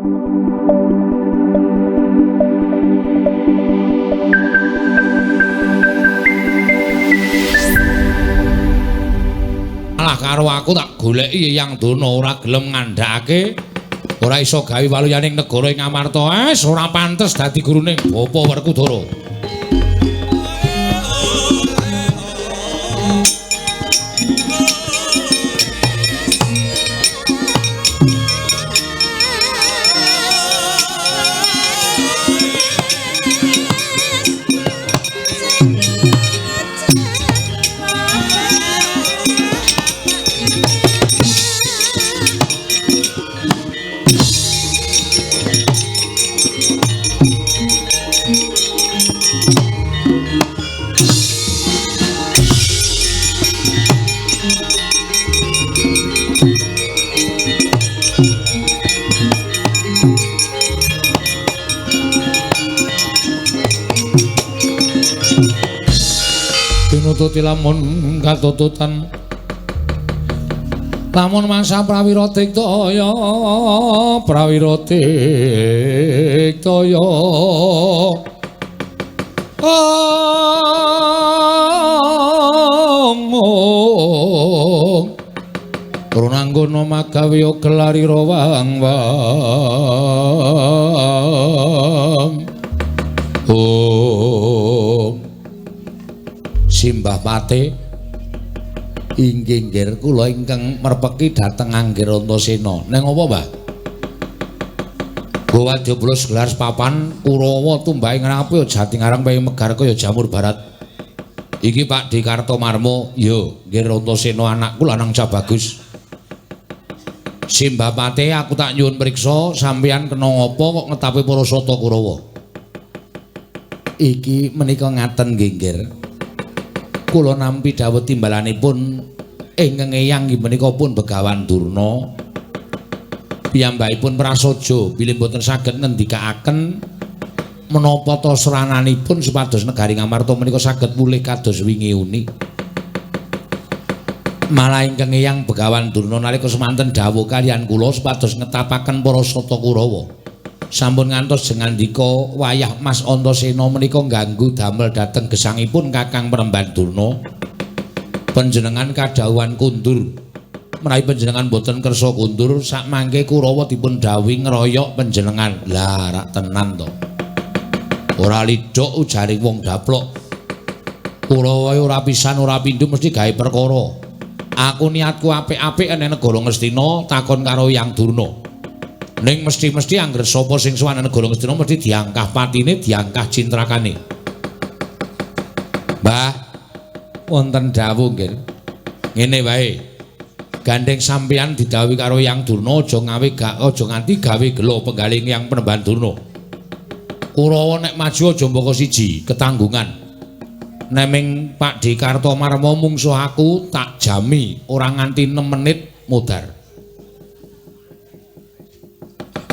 Malah karo aku tak goleki Eyang Durna ora gelem ngandhakake, ora iso gawe waluyaning negara ing Amarta. Es ora pantes dadi gurune Bapa Werkudara. Pinututi lamun katututan lamun masa prawira diktaya prawira diktaya omong runanggono magawe gelari rawang wang om. Simbah Pate inggih nggir kula ingkang merpeki dhateng Anggir Antasena. Neng apa, Mbah? Gowa jeblos gelar papan Kurawa tumbake ngrapi jati ngarang pengen megar kaya jamur barat. Iki Pak Di Kartomarmo, yo Nggir Antasena anakku lanang cah bagus. Simbah Pate aku tak nyuwun priksa sampeyan kena ngapa kok ngetapi para sata Kurawa. Iki menika ngaten nggih nggir. Kula nampi dawuh timbalanipun ingkang eyang inggih menika pun Begawan Durna. Piyambakipun prasaja bilih boten saged ngendikaaken menapa ta srananipun supados negari Ngamarta menika saged pulih kados wingi uni. Malah ingkang eyang Begawan Durna nalika semanten dawuh kaliyan kula supados ngetapaken para sata Kurawa. Sampun ngantos jengandika wayah Mas Antasena menika ngganggu damel dhateng gesangipun Kakang Premban Durna. Panjenengan kadhawuhan kundur. Menawi panjenengan boten kersa kundur, sakmangke Kurawa dipun dhawuhi ngroyok panjenengan. Lah rak tenan to. Ora lidhok ujare wong daplok. Kurawa ora pisan ora pindho mesti gawe perkara. Aku niatku apik-apik nek negara Ngastina takon karo Yang Durna. Ning mesti-mesti angger sapa sing sowan negara Ngastina mesti diangkah patine, diangkah cintrakane. Mbah, wonten dawuh nggih. Ngene wae. Gandeng sampeyan didhawuhi karo Yang Durna aja ngawe gak aja nganti gawe gelo penggaling Yang Penemban Durna. Kurawa nek maju aja mbaka siji, ketanggungan. Neming Pak Di Kartomarmo mungsuh aku tak jami ora nganti 6 menit modar.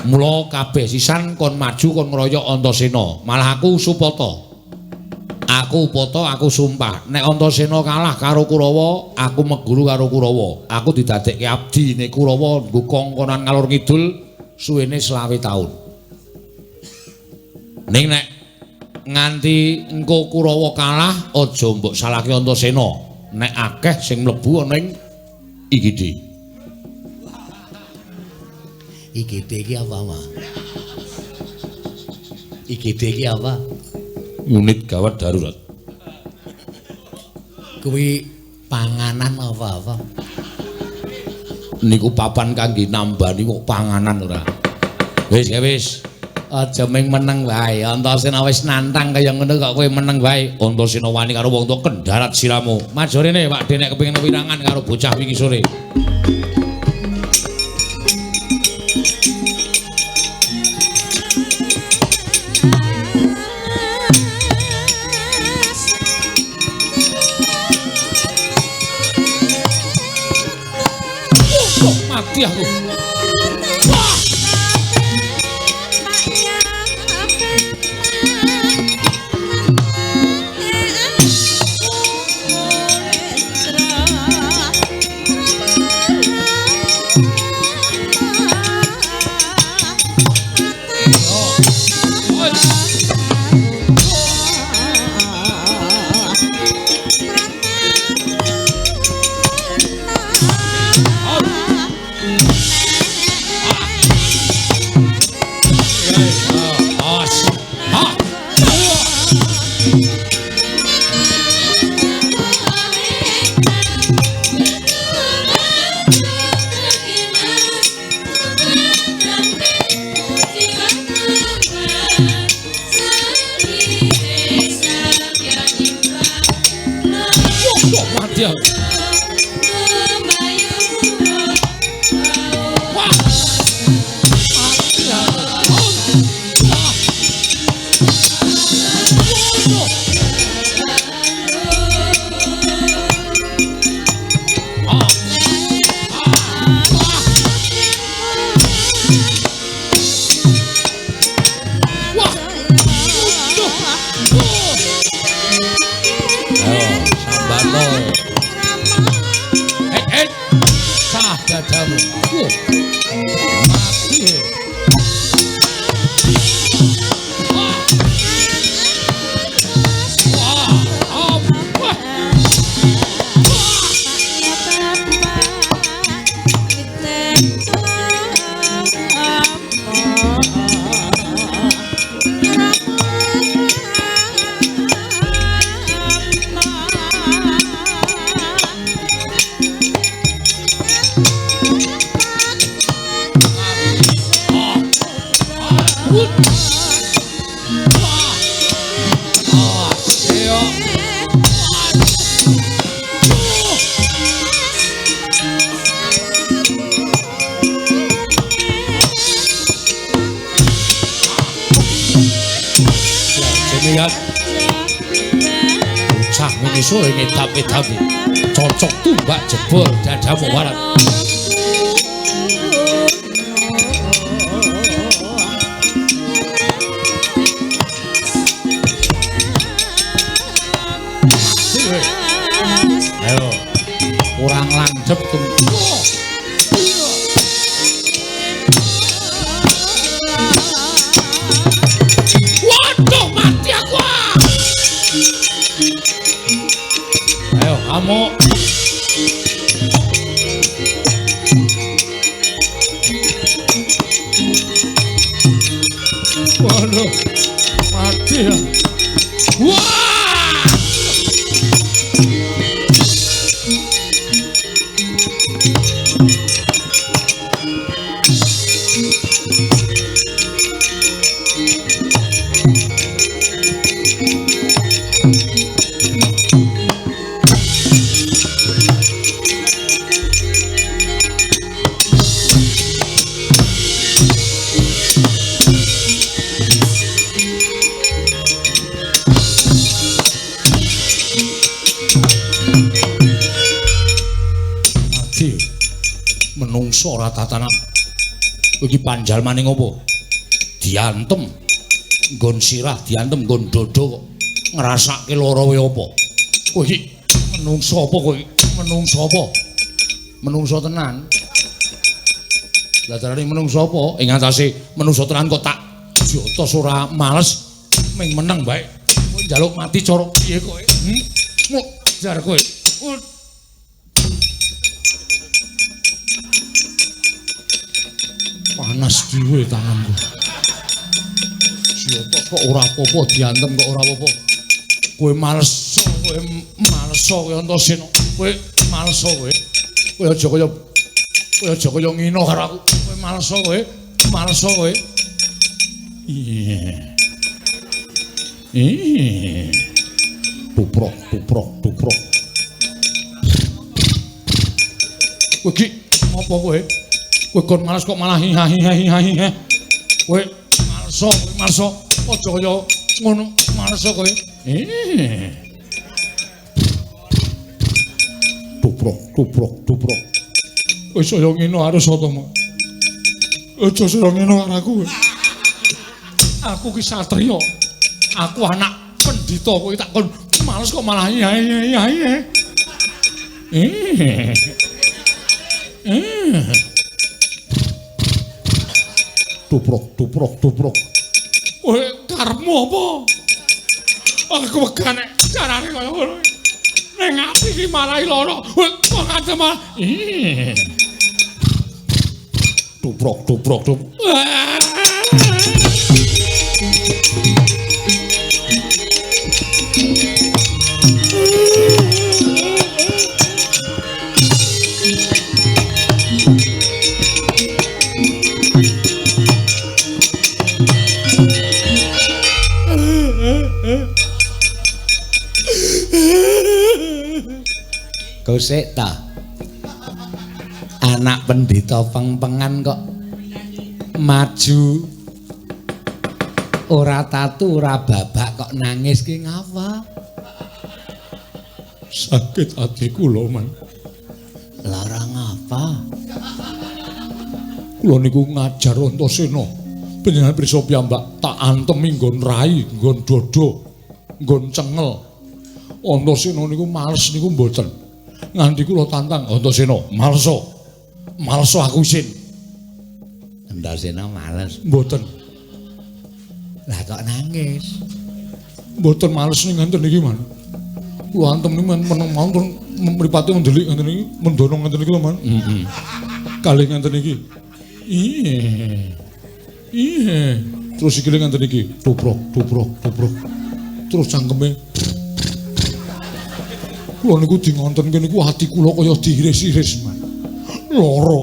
Mula kabeh sisan kon maju kon ngroyok Antasena. Malah aku supata. Aku upata, aku sumpah nek Antasena kalah karo Kurawa, aku meguru karo Kurawa. Aku didadekke abdi nek Kurawa nggo kongkonan ngalor ngidul suwene 25 taun. Ning nek nganti engko Kurawa kalah aja mbok salahke Antasena. Nek akeh sing mlebu ana ing IGD. IGD iki apa, Mas? IGD iki apa? Unit gawat darurat. Kuwi panganan apa-apa? Niku papan kangge nambani kok panganan ora. Wis ya wis. Aja ming meneng wae. Antasena wis nantang kaya ngono kok kowe meneng wae. Antasena wani karo wong tuwa kendarat siramu. Maju rene Pak De nek kepengin wirangan karo bocah wingi sore. Mati aku. Wah! Mati aku. Wah. Mati aku. Wah. Wah. Wah. Ayo, sambato. Sah dadamu. Mati. Wah. Wah. Wah. Bocah ngene sore ngedap-edapi. Cocok tumbak jebol dadamu warat. Ayo, kurang landhep Waduh, mati aku. Ayo, kamu. Waduh, mati ya. Wah! Menungso ora tatanan. Iki panjalmane ngopo? Diantem nggon sirah, diantem nggon dada kok ngrasake lara kowe apa? Kowe iki menungso apa kowe? Menungso apa? Menungso tenan. Lah jarane menungso apa? Ing atase menungso tenan kok tak jotos ora males ming meneng bae. Kowe njaluk mati cara piye kowe? Muk jar kowe. Panas dhewe tanganku. Jotos kok ora apa-apa, diantem kok ora apa-apa. Kowe males, kowe males kowe Antasena. Kowe males kowe. Kowe aja kaya kowe aja kaya ngino karo aku. Kowe males kowe, males kowe. Iya. Iya. Tuprok, tuprok, tuprok. Kowe iki ngopo kowe? Kowe kon males kok malah hi hi hi hi hi. Kowe males, kowe males. Aja kaya ngono, males kowe. Tuprok, tuprok, tuprok. Kowe saya ngene harus to, Mak. Aja saya ngene karo aku. Aku ki satriya. Aku anak pendhita, kowe tak kon males kok malah hi hi hi hi. Tuprok, tuprok, tuprok. Kowe karepmu apa? Aku wegah nek carane kaya ngono. Ning ati iki marai lara. Kowe kok ngantem malah. Tuprok, tuprok, tuprok. Sik ta. Anak pendhita pengpengan kok maju ora tatu ora babak kok nangis ki ngapa? Sakit ati kula, Man. Lara ngapa? Kula niku ngajar Antasena. Panjenengan pirsa piyambak tak antemi nggon rai, nggon dada, nggon cengel. Antasena niku males niku mboten. Nganti kula tantang Antasena, maleso. Maleso aku isin. Antasena males. Mboten. Lah kok nangis? Mboten males ning ngenten iki, Man. Kula antem niku meneng mawon mripate ndelik ngenten iki, mendono ngenten iki lho, Man. Heeh. Kalih ngenten iki. Iya. Iya. Terus sikile ngenten iki, tobrok, tobrok, tobrok. Terus cangkeme. Kula niku di ngontenke niku ati kula kaya diiris-iris, Man. Lara.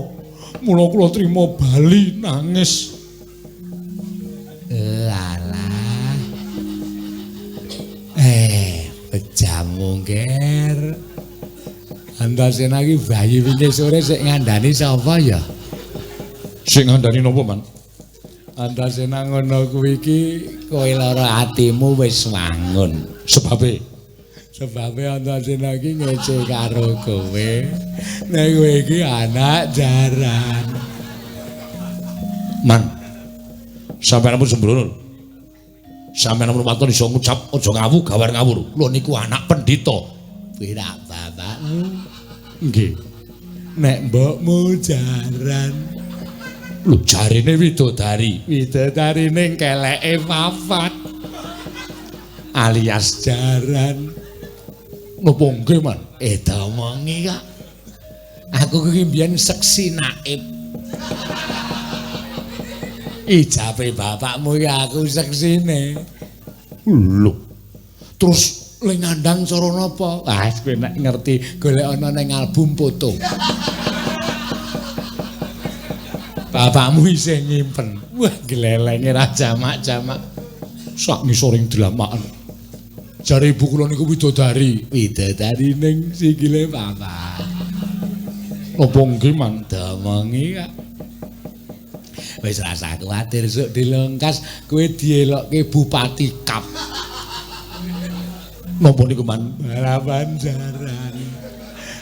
Mula kula trima bali nangis. Alah. Bejamu, Nger. Antasena iki bayi wingi sore sik ngandani sapa ya? Sik ngandani napa, Man? Antasena ngono kuwi iki kowe lara atimu wis wangun. Sebabe? Sebabe Antasena iki ngece karo kowe. Nek kowe iki anak jaran. Man. Sampeyan ampun sembrono. Sampeyan ampun waton iso ngucap aja ngawu gawar ngawur. Kula niku anak pendhita. Kuwi rak bapakmu. Nggih. Nek mbokmu jaran. Lho jarene widodari. Widodari ning keleke papat. Alias jaran. Napa nggih, Man? Domongi kok. Aku kuwi mbiyen seksi naib. Ijabe bapakmu iki aku seksine. Lho. Terus le ngandang cara napa? Ah, kowe nek ngerti golek ana ning album foto. Bapakmu isih nyimpen. Wah, glelenge ra jamak-jamak. Sak ngisoring dlamakan. Jare ibu kula niku widodari. Widodari ning sikile papat. Napa nggih, Man? Domongi kok. Wis rasa kuwatir sok dilengkas kowe dielokke Bupati Kap. Napa niku, Man? Balapan jaran.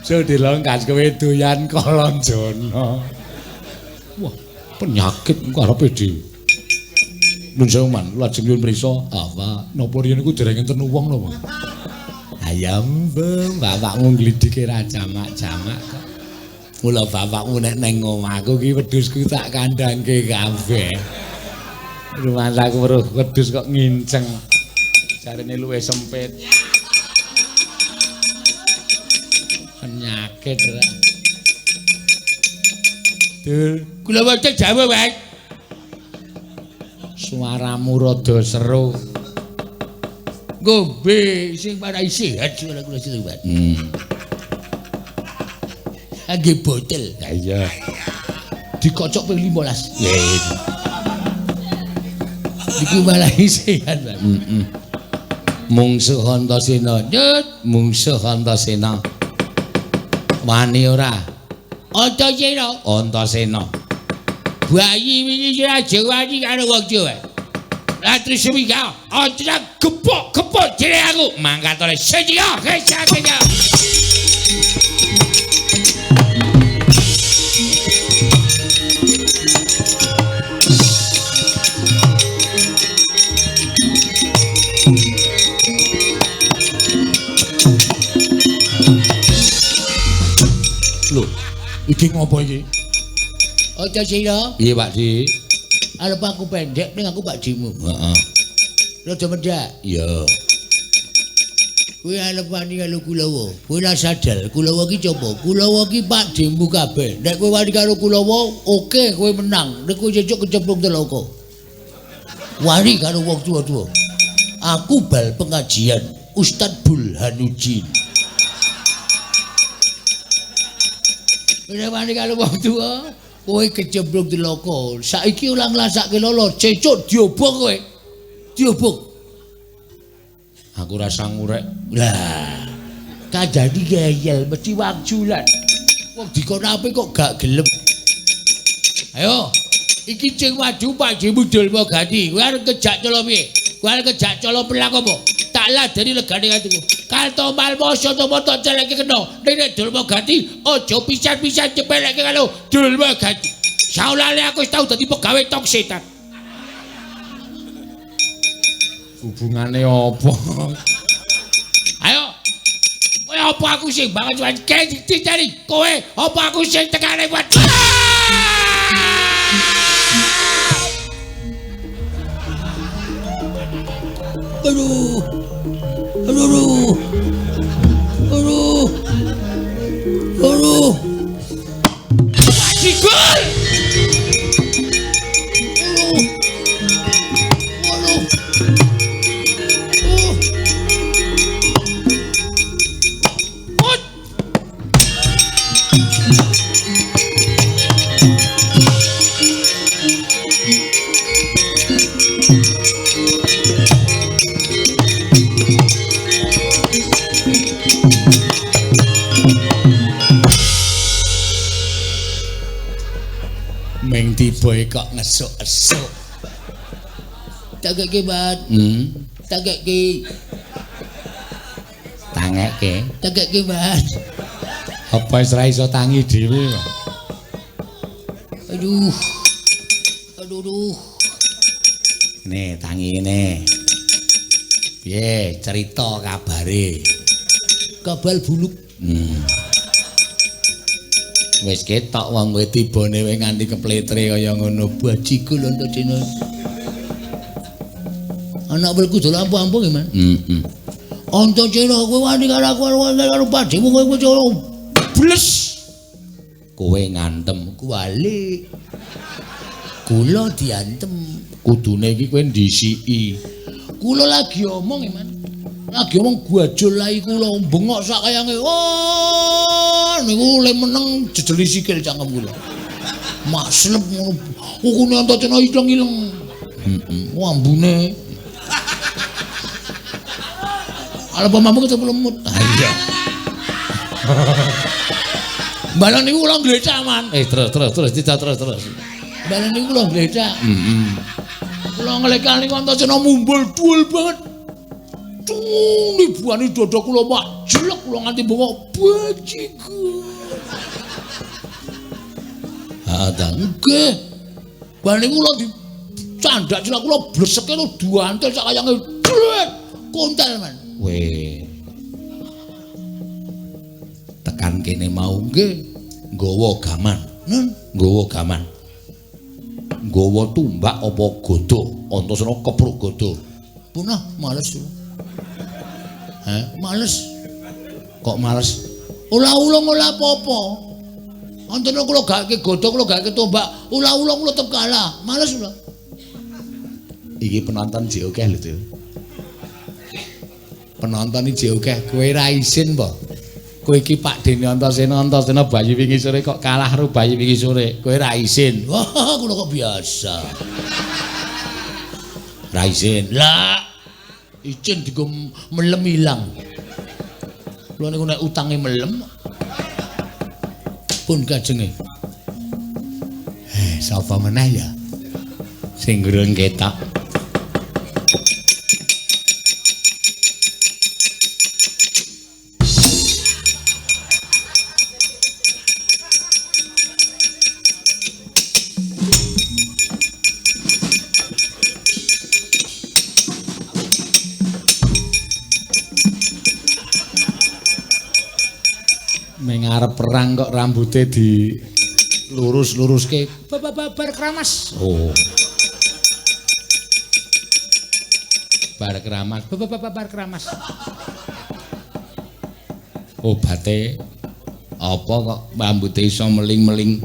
Sok dilengkas kowe doyan Kalanjana. Wah, penyakit karepe dhewe. Nun sewu, Man, lajeng nyuwun prisa. Apa? Napa riyen niku dereng enten wong napa? Ayam, bapakmu nglidike ra jamak-jamak kok. Mula bapakmu nek neng omahku ki wedhusku tak kandhangke kabeh. Rumangsaku weruh wedhus kok nginceng. Jarene luwih sempit. Penyakit ra. Dul, kula waca Jawa wae. Suaramu rada seru. Ngombe sing marai sehat kula kula seru. Angge botel. Ha iya. Dikocok ping 15. Nggih. Iku malah sehat, Pak. Heeh. Mungsuh Antasena, nyut, mungsuh Antasena. Wani ora? Antasena. Antasena. Bayi wingi aja wani karo wong Jawa. Lah Triswika, aja gepok-gepok jere aku. Mangkat oleh sedia, keja-keja. Lho, iki ngopo iki? Antasena. Piye, Pak Di? Arep aku pendek ning aku Pak Dimu. Heeh. Rada mendhak. Iya. Kowe arep wani karo Kulawa. Kowe ora sadar Kulawa ki coba. Kulawa ki Pak Dimu kabeh. Nek kowe wani karo Kulawa, oke kowe menang. Nek kowe sesuk kecemplung telaga. Wani karo wong tuwa-tuwa. Aku bal pengajian Ustad Bulhanudin. Nek wani karo wong tuwa, kowe kecemplung telaga. Saiki ora nglasake lolo, cecuk diobong kowe. Diobong. Aku rasa ngurek. Lah, Kandhani ngeyel mesti wangsulan. Wong dikon ape kok gak gelem. Ayo, iki cing maju Pakdhemu Dulmagati. Kowe arep kejak cala piye? Kowe arep kejak cala pelak apa? Tak ladeni legane atiku. Kalto malmo soto tok celeke kena. Nek Dulmagati aja pisan-pisan cepeleke karo Dulmagati. Saulale aku wis tau dadi pegawe tong setan. Hubungane apa? Ayo. Kowe apa aku sing banget cuman dicari kowe apa aku sing tekane buat. Aduh. Aduh. Aduh. Aduh. Bajigur. Meng tibae kok ngesuk-esuk. Tangeke, Bat. Tangeke. Tangeke. Tangeke, Bat. Apa wis ra iso tangi dhewe kok. Aduh. Aduh, aduh. Ngene, tangi ngene. Piye cerita kabare? Kabal buluk. Wis ketok wong kowe tibane kowe nganti kepletre kaya ngono bajiku lho Antasena. Anak welku dolan ampuh-ampuh nggih, Man. Heeh. Antasena kowe wani karo aku karo padhemu kowe bles. Kowe ngantem kuwalik. Kula diantem. Kudune iki kowe ndisiki. Kula lagi omong nggih, Man. Lagi omong gajul lai kula bengok sak kayange. Wah, niku le meneng jejeli sikil cangkem kula. Maslep ngono. Ukune Antasena ileng-ileng. Heeh. Ambune. Ala pamamu ketemu lemut. Ha iya. Balon niku kula glecak, Man. Terus terus terus terus terus. Balon niku kula glecak. Heeh. Kula nglekal niku Antasena mumbul dhuwur banget. Cung dibuani dada kula mak jelek kula nganti bengok bajigur. Ha ta nggih. Bali kula dicandak celak kula bleseke lho duantel sak kayange dlet kontel, Man. Weh. Tekan kene mau nggih nggawa gaman. Nggawa gaman. Nggawa tumbak apa godha? Antasena kepruk godha. Punah males kula. Hah? Males. Kok males? Ula-ulung ora apa-apa. Antasena kula gake godha, kula gake tombak, ula-ulung kula tetep kalah. Males kula. Iki penonton jek akeh lho, Cuk. Penonton iki jek akeh. Kowe ra isin po? Kowe iki Pak Dene Antasena, Antasena bayi wingi sore kok kalah karo bayi wingi sore. Kowe ra isin. Wah, kula kok biasa. Ra isin. Lah, izin digo melem ilang. Kula niku nek utange melem pun kajenge. Sapa meneh ya? Sing gurung ketok. Arep perang kok rambute di lurus-luruske bar keramas. Oh. Bar keramas, bar keramas. Obate apa kok rambute iso meling-meling?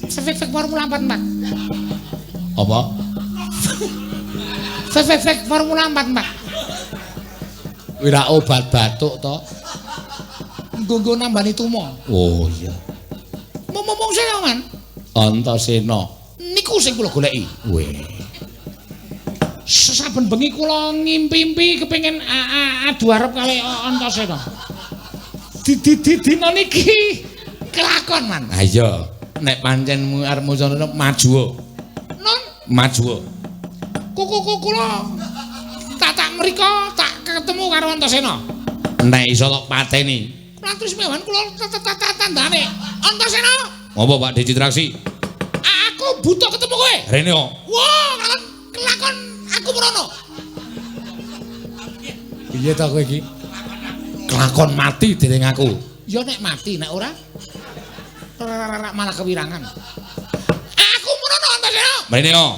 Fek Formula 4, Pak. Apa? Fek Formula 4, Pak. Kuwi ra obat batuk to. Nggo nambani tumo. Oh iya. Momong sena, Man. Antasena. Niku sing kula goleki. Weh. Saben bengi kula ngimpi-impi kepengin adu arep kali Antasena. Dina niki kelakon, Man. Ha iya, nek pancen arep maca maju. Non, maju. Kuku kula tak mriko tak ketemu karo Antasena. Nek iso tok pateni. Kula terus mewan kula tandane. Antasena. Apa Pak Citraksi? Aku butuh ketemu kowe. Rene kok. Wah, kelakon aku mrono. Piye ta kowe iki? Kelakon mati dening aku. Ya nek mati, nek ora malah kewirangan. Aku mrono Antasena. Mrene kok.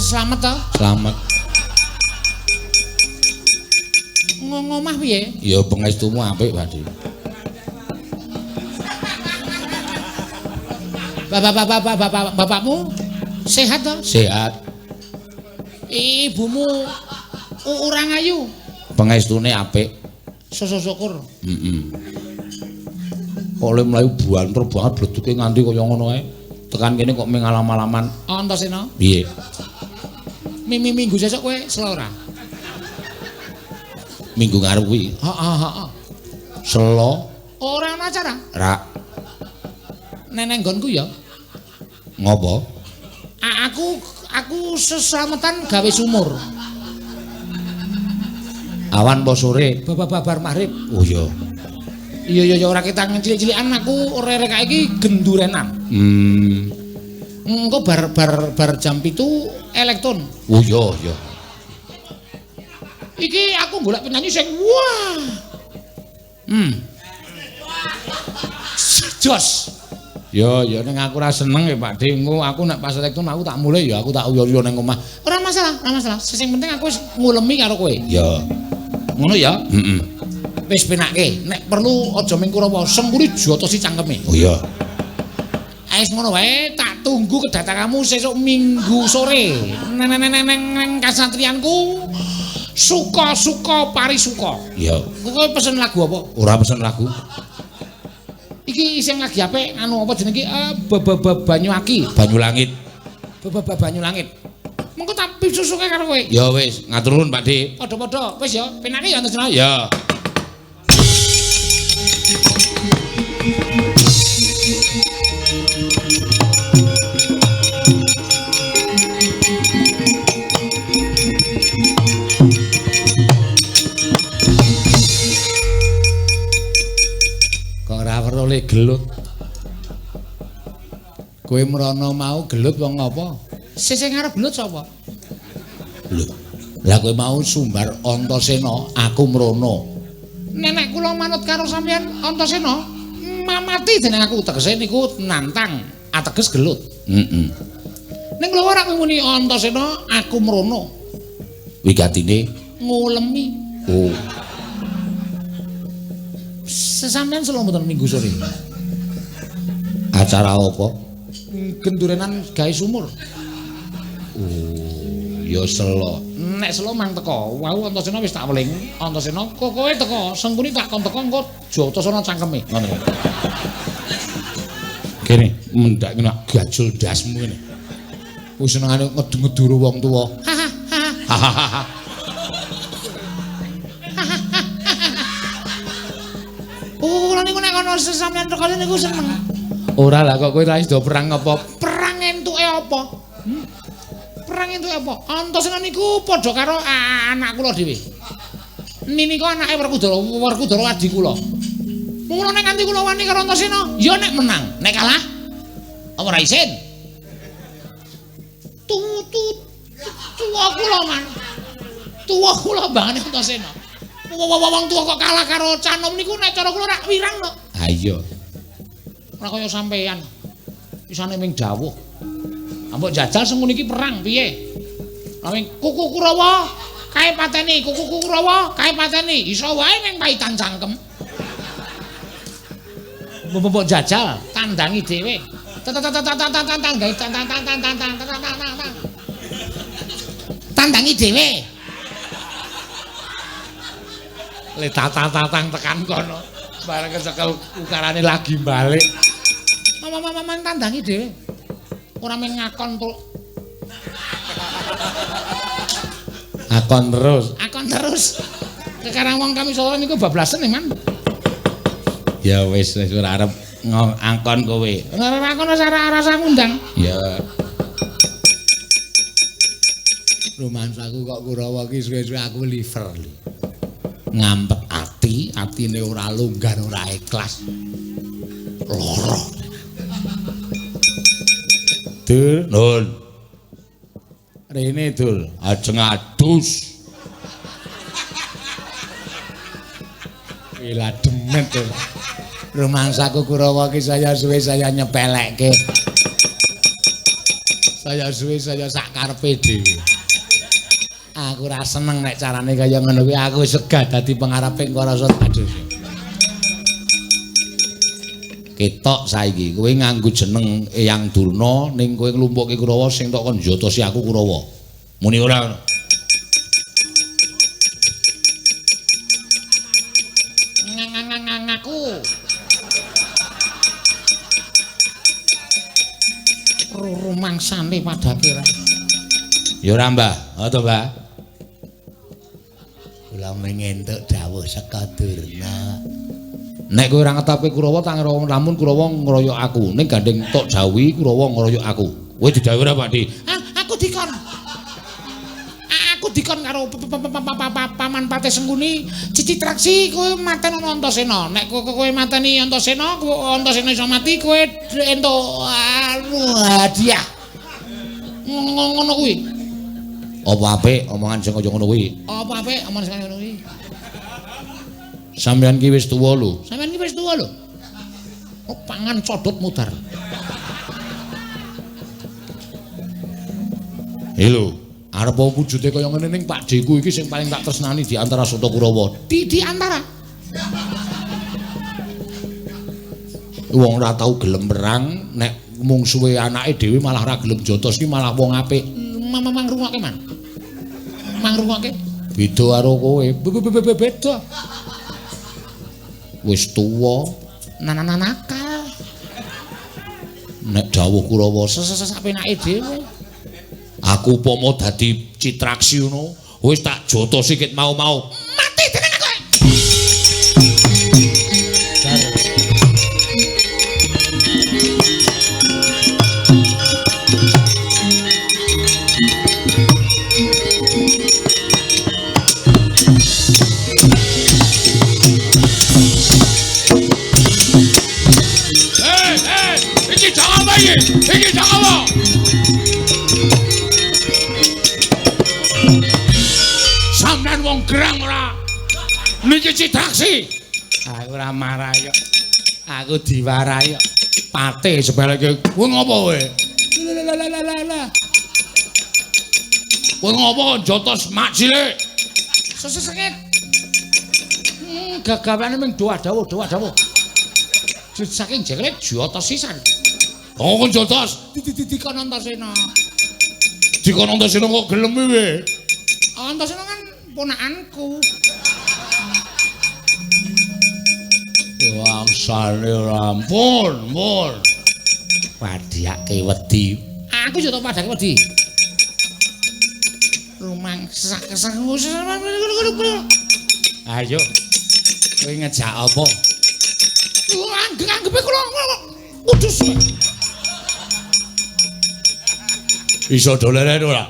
Selamat to? Selamat. Ngomah piye? Ya pangestumu apik, Pak. Bapakmu sehat to? Sehat. Ibumu urang ayu. Pangestune apik. Syukur. Heeh. Kok le mlayu banter banget bleduke nganti kaya ngono kae. Tekan kene kok mung alam-alaman. Antasena. Piye? Minggu sesuk kowe selo ora? Minggu ngarep kuwi. Heeh, heeh. Selo ora ana acara? Ra. Neneng nggonku ya. Ngopo? Aku seslametan gawe sumur. Awan apa sore? Babar maghrib. Oh iya. Iya iya ora ketang cilik-cilikan aku rere kae iki gendurenan. Engko bar jam 7 elektron. Oh iya iya. Iki aku golek penyanyi sing wah. Jos. Ya ya ning aku ora seneng ya Pak De. Engko aku nek pas elektron aku tak mulih ya aku tak uyo-uyo ning omah. Ora masalah, ora masalah. Sing penting aku wis ngulemi karo kowe. Ya. Ngono ya? Heeh. Wis penake, nek perlu aja ming Kurawa, sengkuri jotosi cangkeme. Oh iya. Wis ngono wae, tak tunggu kedatanganmu sesuk Minggu sore. Neng kasatrianku suka-suka parisuka. Iya. Kowe pesen lagu apa? Ora pesen lagu. Iki sing lagi apik anu apa jenenge iki Banyu Aki, Banyu Langit. Banyu Langit. Mengko tak pisusuke karo kowe. Ya wis, ngatur nuwun Pak De. Padha-padha, wis ya, penake ya Antasena. Ya. Kok ora weruh le gelut. Kowe mrono mau gelut wong apa? Sing arep gelut sapa? Lho. Lah kowe mau sumbar Antasena, aku mrono. Nenek kula manut karo sampeyan Antasena, mamati dening aku tegese niku nantang, ateges gelut. Heeh. Ning lho ora kowe muni Antasena, aku mrono. Wigatine ngulemi. Oh. Sesampeyan selo mboten Minggu sore. Acara apa? Gendurenan gawe sumur. Oh, ya selo. Nek selo mang teko, wau Antasena wis tak weling. Antasena kok kowe teko, sengkuni tak kon teko engko jotosana cangkeme. Ngono. Kene mendak kena gajul ndasmu kene. Wis senengane ngedu-ngeduru wong tuwa. Hahaha. Oh, kula niku nek ana sesampeyan rekane niku seneng. Ora lah kok kowe ra iso perang apa? Perang entuke apa? Perang entuke apa? Antasena niku padha karo anak kula dhewe. Ninika anake Werkudara, Werkudara adi kula. Mula nek nganti kula wani karo Antasena, ya nek menang, nek kalah apa ora isin? Tuwa kula man. Tuwa kula mbangane Antasena. Wong tuwa kok kalah karo canom niku nek cara kula rak wirang kok. Ha iya. Ora kaya sampeyan. Isane ming dawuh. Ambok jajal sing niki perang piye? Lah ming kuku Kurawa kae pateni, kuku Kurawa kae pateni. Iso wae ming paitan cangkem. Mbok jajal tandangi dhewe. Tandangi dhewe. Le tatang-tatang tekan kono. Bareng kecekel ukarane lagi balik. Mama tandangi dhewe. Ora mung ngakon tok. Akon terus. Akon terus. Kekarang wong kami sore niku bablasen Man. Ya wis wis ora arep ngangkon kowe. Ora ngakon ora rasa ngundang. Ya. Romansaku kok Kurawa ki suwe-suwe aku liver. Ngampet ati, atine ora longgar, ora ikhlas. Loro. Dul, nun. Rene Dul, ajeng adus. Gila demet to. Romansaku Kurawa ki saya suwe saya nyepelekke. Saya suwe saya sak karepe dhewe. Aku ora seneng nek carane kaya ngono kuwi. Aku segah dadi pengareping Karasa adus. Ketok saiki kowe nganggo jeneng Eyang Durna ning kowe nglumpukke Kurawa sing tok kon njotosi aku Kurawa. Muni ora ngono. Ngaku. Rumangsane padake ra. Ya ora, Mbah. Ha to, Mbah. Kula mengentuk dawuh saka Durna. Nek kowe ora ngetapke Kurawa tak lamun Kurawa ngroyok aku, ning gandeng tok jauhi Kurawa ngroyok aku. Kowe didhawuhi ora, Pak Di? Aku dikon. Aku dikon karo paman Patih Sengkuni, Citraksi kowe mateni Antasena. Nek kowe mateni Antasena, Antasena iso mati, kowe entuk hadiah. Ngono kuwi. Apa apik omongan sing kaya ngono kuwi? Apa apik omongan sing kaya ngono kuwi? Sampeyan ki wis tuwa lho. Sampeyan ki wis tuwa lho. Oh, pangan codot mudar. Lho, arep apa wujude kaya ngene ning Pakdheku iki sing paling tak tresnani di antara Sata Kurawa. Di antara. Wong ora tau gelem perang, nek mungsuhe anake dhewe malah ora gelem jotos ki malah wong apik. Mang rungokke, Man. Mang rungokke. Beda karo kowe. Beda. Wis tuwa, nakal. Nek dawuh Kurawa sak penake dhewe. Aku upama dadi Citraksi ngono, wis tak jotosi ket mau-mau. Mati dening aku. Iki jangan apa iki? Iki jangan apa? Sampeyan wong gerang ora? Niki Citraksi. Aku ora marah kok. Aku diwarahi kok. Pate sepeleke. Kowe ngopo kowe? Lah. Kowe ngopo jotos mak cilik? Sesengit. Gagawane mung doa dawuh, doa dawuh. Saking jenglet jotos sisan. Oh, kon jotos. Dikon Antasena. Dikon Antasena kok gelem piye? Antasena kan ponakanku. Wangsane ora ampun, ampun. Padhake wedi. Aku yo tok padhake wedi. Rumangsa. Ayo. Kowe ngejak apa? Anggepe kula kudus. Iso doleren ora?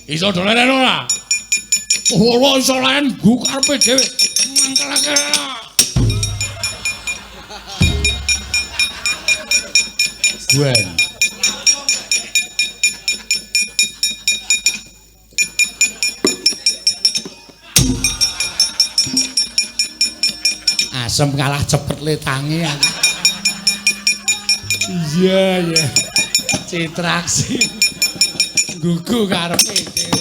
Iso doleren ora? Ora iso laen gu karepe dhewe. Mangkelake. Gwen. Asem kalah cepet letangi aku. Iya, iya. Citraksi. Gugu karepe dhewe.